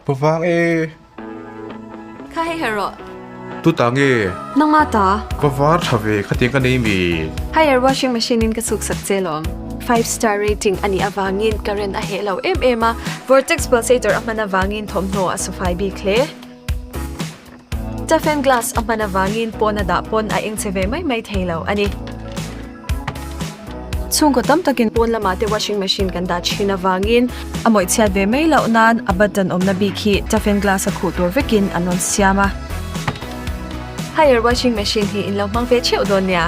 Hmu vang e. Kha hei her rawh. Tu ta nge? Nangma ta. Va var tha ve khatiang ka nei mi. Haier washing machine in ka chhuk sak che lawm. Five star rating a nih avangin current a heh lo em em a, vortex pulsator a hman avangin thawmhnaw a sufai bik hle. Toughen glass a hman avangin pawn a dah pawn a eng che ve mai mai thei lo a ni. Chhungkaw tam takin pawn lamah te washing machine kan dah thin avangin a mawih chhiat ve mai loh nan a button awmna bik hi toughen glass a khuh tur vekin an rawn siam a. Haier washing machine hi in lo hmang ve theuh dawn nia.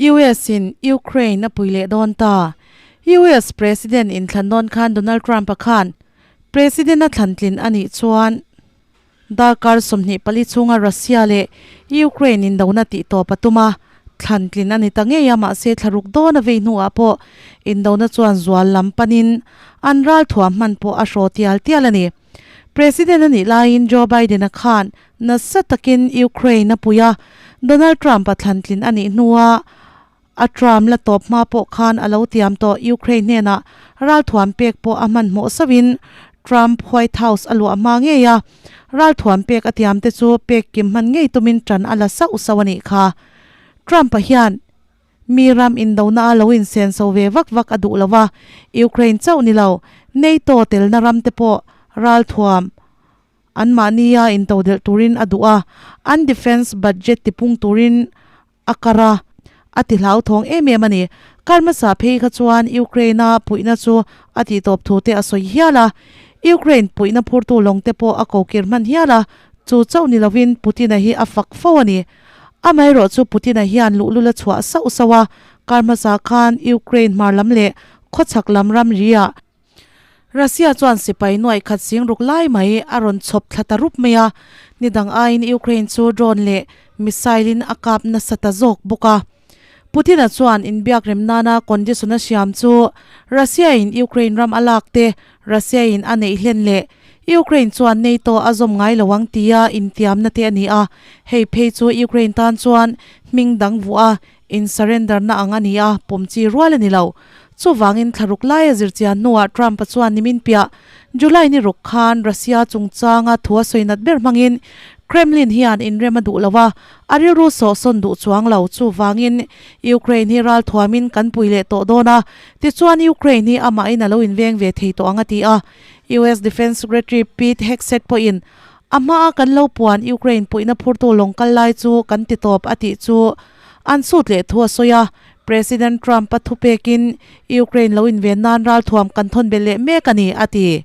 US in Ukraine a pui leh dawn ta. US President inthlan dawn khan Donald Trump-a khan President a thlan tlin a nih chuan darkar 24 chhunga Russia leh Ukraine indona tih tawp a tum a, thlan tlin a ni ta ngei a, mahse thlaruk dawn a vei hnuah pawh indona chuan zual lam panin an ralthuam hman pawh a hraw tial tial a ni. President a nih laiin Joe Biden-a khan nasa takin Ukraine a pui a, Donald Trump-a thlantlin a nih hnua a Trump la tawp hma pawh khan a lo tiam tawh Ukraine hnenah ralthuam pek pawh a hmanhmawh sauhin Trump White House a luah hma ngei a, ralthuam pek a tiam te chu pek kim hman ngei tumin tan a la sauh sauh a nih kha. Trump-a hian Mi ram indona a lo insenso ve vak vak a duh lo va, Ukraine chauh ni lo, NATO telna ram te pawh ralthuam anmahnia intodelh turin a duh a, an defence budget tipung turin a kar a, a ti hlauthawng em em a ni. Kar hmasa phei kha chuan Ukraine-a puihna chu a tihtawp thu te a sawi hial a, Ukraine puihna phurtu lawng te pawh a kokir hman hial a, chu chauh ni lovin Putin-a hi a fak fo a ni. Amaherawh chu Putin-a hian luhlul a chhuah sauh sauh a, kar hmasa khan Ukraine hmar lam leh khawchhak lam ramri-ah Russia chuan sipai nuaih khat sing ruk lai mai a rawn chhawp thla ta rup mai a, ni dang aiin Ukraine chu drone leh missile-in a kap nasa ta zawk bawk a. Putin-a chuan inbiak rem nana condition a siam chu Russia-in Ukraine ram a lak te, Russia-in a neih hlen leh Ukraine chuan NATO a zawm ngai lo ang tia intiamna te a ni a, hei phei chu Ukraine tan chuan hming dang vuah a, in surrender na ang a ni a, pawm chi rual a ni lo. Chuvangin thlaruk laia zirchian hnuah Trump-a chuan nimin piah July ni ruk khan Russia chungchanga thu a sawi nat ber hmangin Kremlin hian inrem a duh lo a, a rilru sawhsawn duh chuang lo. Chuvangin Ukraine hi ralthuamin kan pui leh tawh dawn a, tichuan Ukraine hi amahin a lo inveng ve thei tawh ang a ti a. US Defence Secretary Pete Hegseth pawhin a hmaa kan lo puan Ukraine puihna phurtu lawng kal lai chu kan ti tawp a tih chu an sut leh thu a sawi a. President Trump-a thupekin Ukraine lo inven nan ralthuam kan thawn belh leh mek a ni, a ti.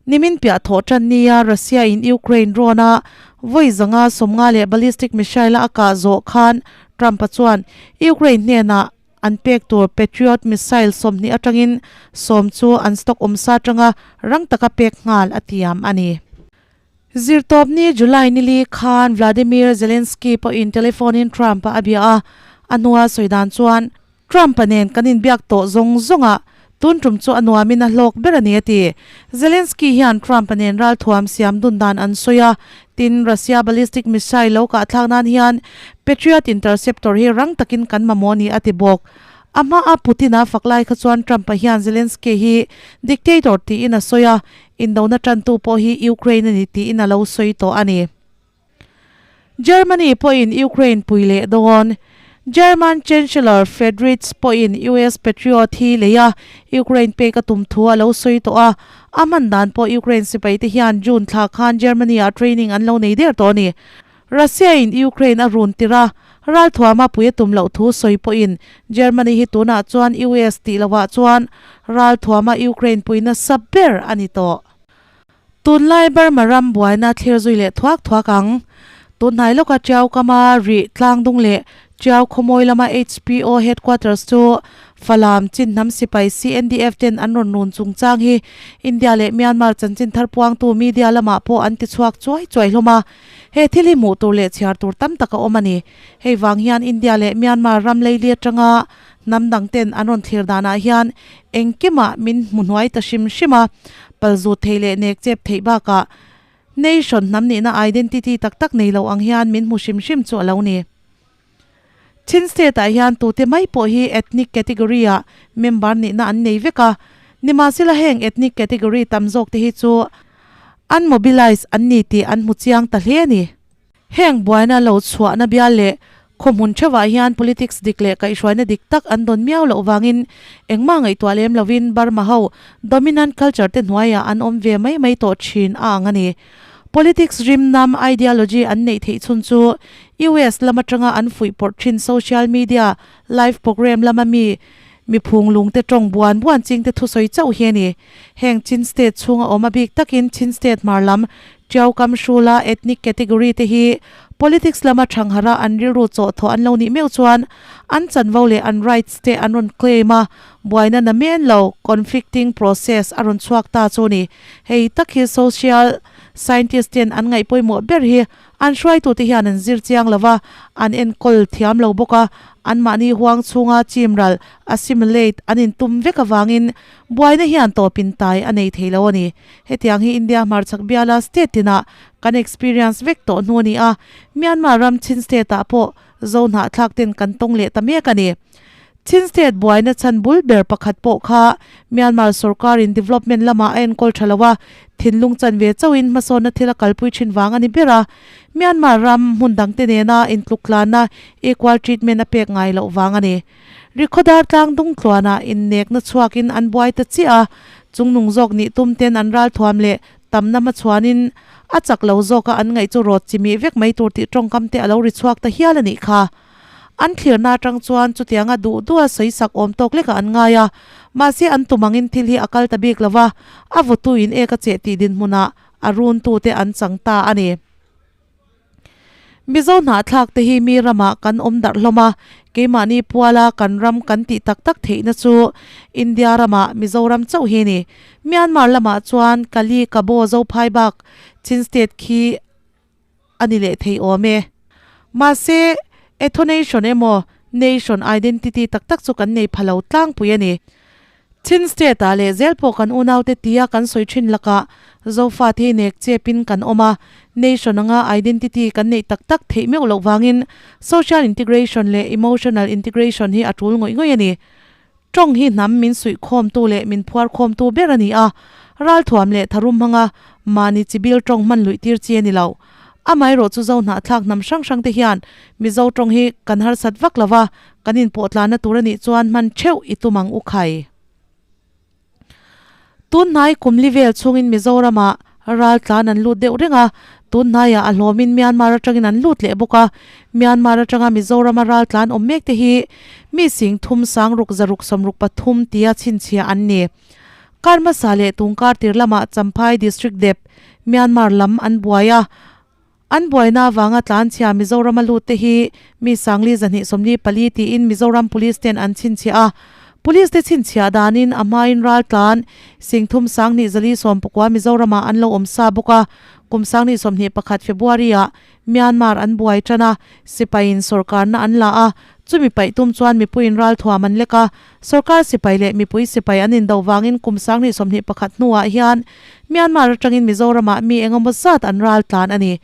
Nimin piah thawh tan nia Russia-in Ukraine rawn-a vawi zanga 50 leh ballistic missile-a a kah zawh khan Trump-a chuan Ukraine hnenah an pek tur Patriot missile 20 atangin 10 chu an stock awmsa atanga rang taka pek nghal a tiam a ni. Zirtawpni July nili khan Vladimir Zelensky pawhin telephone-in Trump-a a bia a, a hnua sawi dan chuan Trump-a nen kan inbiak tawh zawng zawngah tun tum chu a nuamin a hlawk ber a ni a ti. Zelensky hian Trump-a nen ralthuam siam dun dan an sawi a, tin Russia ballistic missile lo kahthlak nan hian Patriot interceptor hi rang takin kan mamawh a ni a ti bawk. A hmaa Putin-a fak lai kha chuan Trump-a hian Zelensky hi dictator tiin a sawi a, Indona tantu pawh hi Ukraine a ni tiin a lo sawi tawh a ni. Germany pawhin Ukraine pui leh dawn. German Chancellor Friedrich pawhin US Patriot hi lei a, Ukraine pek a tum thu a lo sawi tawh a. A hman dan pawh Ukraine sipai te hian June thla khan Germany-ah training an lo nei der tawh a ni. Russia-in Ukraine a run tirh a, ralthuama pui a tum loh thu sawi pawhin Germany hi tunah chuan US tih lovah chuan ralthuama Ukraine pui nasa ber a ni tawh. Tunlai Burma ram buaina thlir zui leh thuak thuak ang. Tunhnai lawka Tiau kama rih tlangdung leh Tiau khawmawi lama HPO headquarters chu Falam Chinhnam sipai CNDF ten an rawn run chungchang hi India leh Myanmar chanchin thar puangtu media lamah pawh an ti chhuak chuai chuai hlawm a. He thil hi hmuh tur leh chhiar tur tam tak a awm a ni. Hei vang hian India leh Myanmar ram leili atanga hnam dang ten an rawn thlir danah hian engkimah min hmu hnuai ta hrim hrim a, palzut thei leh nek chep theih bakah nation hnam nihna identity tak tak nei lo ang hian min hmu hrim hrim chu a lo ni. Chin State ah hian tute mai pawh hi ethnic category ah member nihna an nei vek a, nimahsela heng ethnic category tam zawk te hi chu an mobilize an ni tih an hmu chiang ta hle a ni. Heng buaina lo chhuahna bial leh khawhmun theuhah hian politics dik leh kaihhruaina dik tak an dawn miau loh vangin engmah ngaihtuah lem lovin Burma ho dominant culture te hnuaiah an awm ve mai mai tawh thin a ang a ni. Politics rim nam ideology an neih theih chhun chu US lam atanga an fuih pawrh thin social media live program lama mi miphung lungte tawng buan buan chingte thusawi chauh hi a ni. Heng Chin State chhunga awm a bik takin Chin State hmar lam Tiau kam hrula ethnic category te hi politics lama thanghara an rilru chawhthawh an lo nih meuh chuan an chanvo leh an rights te an rawn claim a, buaina na men lo conflicting process a rawn chhuak ta chu ni. Hei tak hi social scientist ten an ngaih pawimawh ber hi An hruaitute hian an zir chiang lo va, an enkawl thiam lo bawk a, anmahni huang chhunga chimral, assimilate, an intum vek avangin buaina hian tawpin tai a nei thei lo a ni. Hetiang hi India hmarchhak biala state tinah kan experience vek tawh hnu a ni a, Myanmar ram Chin state-ah pawh Zo hnahthlak ten kan tawng leh ta mek a ni. Chin state buaina chhan bul ber pakhat pawh kha Myanmar sorkarin development lamah a enkawl tha lo a, thinlung chanve chauhin hmasawnna thil a kalpui thin vang a ni ber a. Myanmar ram hmun dangte nena intluktlana equal treatment a pek ngai loh vang a ni. Rikhodar tlang dungtluana innekna chhuakin an buai ta chiah a, chungnung zawk nih tum ten an ralthuam leh tamna hmachhuanin a chak lo zawka an ngaih chu rawt chimih vek mai tur tih tawngkam te a lo ri chhuak ta hial a nih kha. An thlirna atang chuan chutianga duh duha sawi sak awm tawk lekah an ngai a, mahse an tum angin thil hi a kal ta bik lo va, a vawtuin ek a cheh tih dinhmunah a runtute an chang ta a ni. Mizo hnahthlak te hi mi ramah kan awm darh hlawm a, keimahni puala kan ram kan tih tak tak theihna chu India ramah Mizoram chauh hi a ni. Myanmar lamah chuan Kali Kabo Zophai bak Chin State khi a ni leh thei awm e. Mahse, ethonation emaw nation identity tak tak chu kan nei pha lo tlangpui a ni. Chin State ah leh zel pawh kan unaute tia kan sawi thin lakah Zofa te hi nek chepin kan awm a, nation anga identity kan neih tak tak theih meuh loh vangin social integration leh emotional integration hi a tul ngawih ngawih a ni. Tawng hi hnam min suih khawmtu leh min phuar khawmtu ber a ni a, ralthuam leh tharum hmanga mahni chibil tawng hman luih tir chi a ni lo. Amaherawh chu Zo hnahthlak hnam hrang hrang te hian Mizo tawng hi kan harsat vak lo va, kan inpawhtlanna tur a nih chuan hman theuh i tum ang u khai. Tun hnai kum li vel chhungin Mizoramah raltlan an lut deuh reng a, tun hnaiah a hlawmin Myanmar atangin an lut leh bawk a. Myanmar atanga Mizorama raltlan awm mek te hi mi sing thum sang ruk zaruk sawmruk pathum tia chhinchhiah an ni. Kar hmasa leh tungkar tir lamah Champhai District dep Myanmar lam an buai a, an buaina avanga tlanchhia Mizorama lut te hi mi sangli zahnih sawmli pali tiin Mizoram Police ten an chhinchhiah a. Police te chhinchhiah danin a hmain raltlan Singthum Sanghnih Zali Sawmpakua Mizoramah an lo awm sa bawk a, kum Sanghnih 21 February-ah Myanmar an buai tan a, sipaiin sawrkarna an la a, chumi paih tum chuan mipuiin ralthuam an lek a, sawrkar sipai leh mipui sipai an indo vangin kum Sanghnih 21 hnuah hian Myanmar atangin Mizoramah mi engemaw zat an raltlan a ni.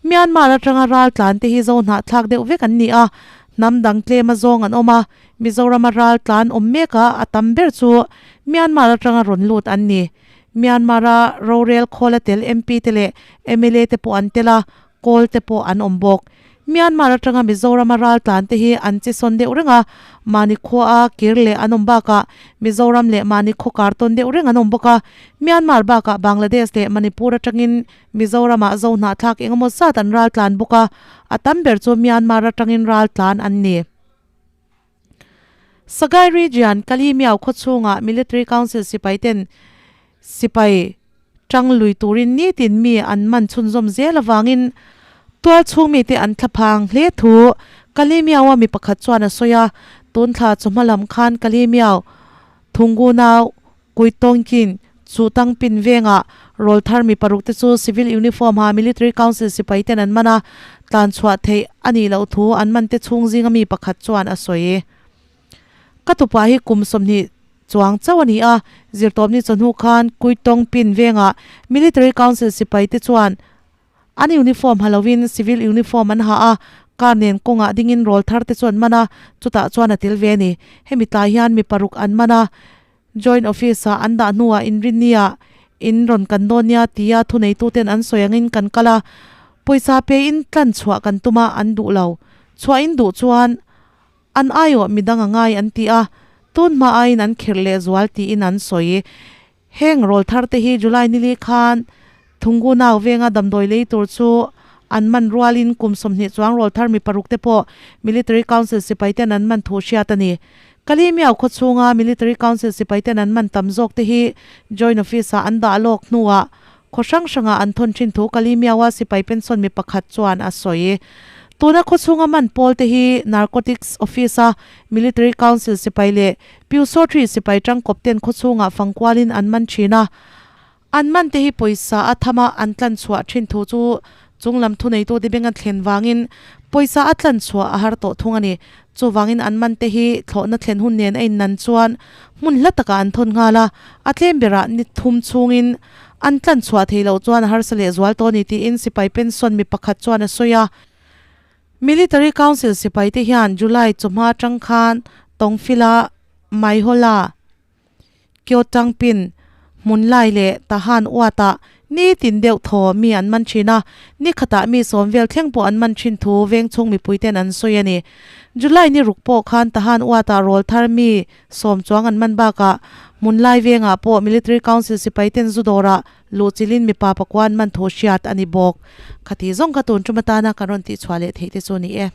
Myanmar atanga raltlan te hi zo hnahthlak deuh vek an ni a, hnam dang tlem a zawng an awm a, Mizorama raltlan awm meka a tam ber chu Myanmar atanga rawn lut an ni. Myanmar-a rorel khawla tel MP te leh mla te pawh an tel a, kawl te pawh an awm bawk. Myanmar atanga Mizorama raltlan te hi an che sawn deuh reng a, mahni khuaa kir leh an awm bakah Mizoram leh mahni khaw kar tawn deuh reng an awm bawk a. Myanmar bakah Bangladesh leh Manipur atangin Mizoramah zo hnahthlak engemaw zat an raltlan bawk a, a tam ber chu Myanmar atangin raltlan an ni. Sagaing Region, Kalimiao khaw chhungah Military Council sipai ten sipai tang lui turin nitin mi an man chhunzawm zel avangin tual chhung mite an thlaphang hle thu Kalimiao-a mi pakhat chuan a sawi a, tun thla chu hma lam khan Kalimiao Thungunau Kuitawngkin chu tangpin vengah rawl thar mi paruk te chu civil uniform ha Military Council sipai ten an man a, tlan chhuah theih a nih loh thu an man te chhung zinga mi pakhat chuan a sawi. Ka tupa hi kum 20 chuang chauh a ni a, zirtawpni chawhnu khan Kuitawngpin vengah Military Council sipai te chuan an uniform ha lovin civil uniform an ha a, Car nen kawngah dingin rawl thar te chu an man a, chutah chuan a tel ve a ni. Hemi tlai hian mi paruk an man a, Joint Office ah an dah hnuah inrinniah in rawn kan dawn nia tia thuneituten an sawi angin kan kal a, pawisa pein tlan chhuah kan tum a, an duh lo. Chhuah in duh chuan an aiawh midang a ngai an ti a, tun hma aiin an khirh leh zual tiin an sawi. Heng rawl thar te hi July nili khan Thungu nau venga damdawi lei tur chu an man rualin kum 20 chuang rawl thar mi paruk te pawh Military Council sipai ten an man thu hriat a ni. Kalimiau khaw chhunga Military Council sipai ten an man tam zawk te hi Joint Office ah an dah lawk hnuah khaw hrang hrangah an thawn thin thu Kalimiaua sipai pension mi pakhat chuan a sawi. Tuna khaw chhunga man pawl te hi Narcotics Office a Military Council sipai leh Pyusawthri sipai tangkawp ten khaw chhungah fangkualin an man thin a. An man te hi pawisa a tham a, an tlan chhuah thin thu chu chung lam thuneitu te beng a thlen vangin pawisa a tlan chhuah a har tawh thung a ni. Chuvangin an man te hi thlawhna thlen hun nen a innan chuan hmun hla takah an thawn nghal a, a tlem berah ni thum chhungin an tlan chhuah thei loh chuan a harsa leh zual tawh a ni tiin sipai pension mi pakhat chuan a sawi a. Military Council sipai te hian July chawhma atang khan Tawngfila, Maihola, Kyotangpin, Hmunlai leh Tahan uatah nitin deuh thaw mi an man thin a, ni khatah mi sawm vel thleng pawh an man thin thu veng chhung mipuiten an sawi a ni. July ni ruk pawh khan Tahan uatah rawl thar mi sawm chuang an man bakah Hmunlai vengah pawh Military Council sipaiten zu dawrah luhchilhin mipa pakua an man thu hriat a ni bawk. Khati zawng kha tun tum atana kan rawn tihchhuah leh theih te chu a ni e.